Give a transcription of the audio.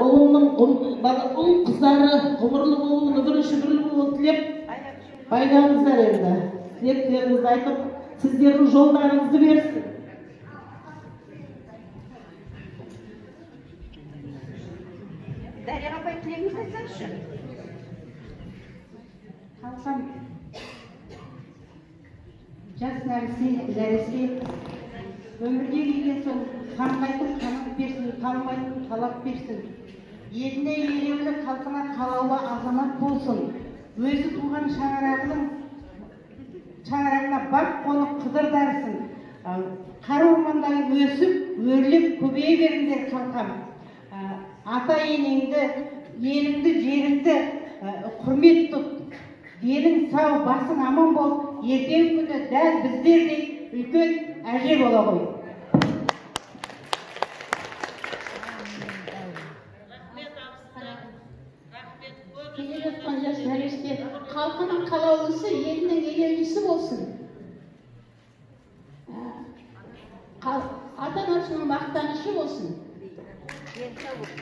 Ұлымның ұл қыздары ғұмырлы болуын, үбірлі шүбірлі болуын тілеп байлаңыздар енді. Тілектеріңізді айтып, сіздердің жолдарыңызды берсін. Дариға апай, тілегіңізді айтсаңызшы. Қалқам, жас нәресте өмірге келген соң самғайтын қанат берсін, талмайтын талап берсін. Еліне елеулі, халқына қалаулы азамат болсын. Өзі туған шаңырағына бақ қонып қыдыр дарысын. Қара ормандай өсіп, өрлеп көбейе беріңдер қалқам. Ата енеңді, еліңді, жеріңді құрмет тұт. Денің сау, басың аман бол. Ертеңгі күні дәл біздердей үлкен әже бола ғой. Келе жатқан жас нәресте халқының қалаулысы, елінің елеулісі болсын. Ата-анасының мақтанышы болсын. Дені сау болсын.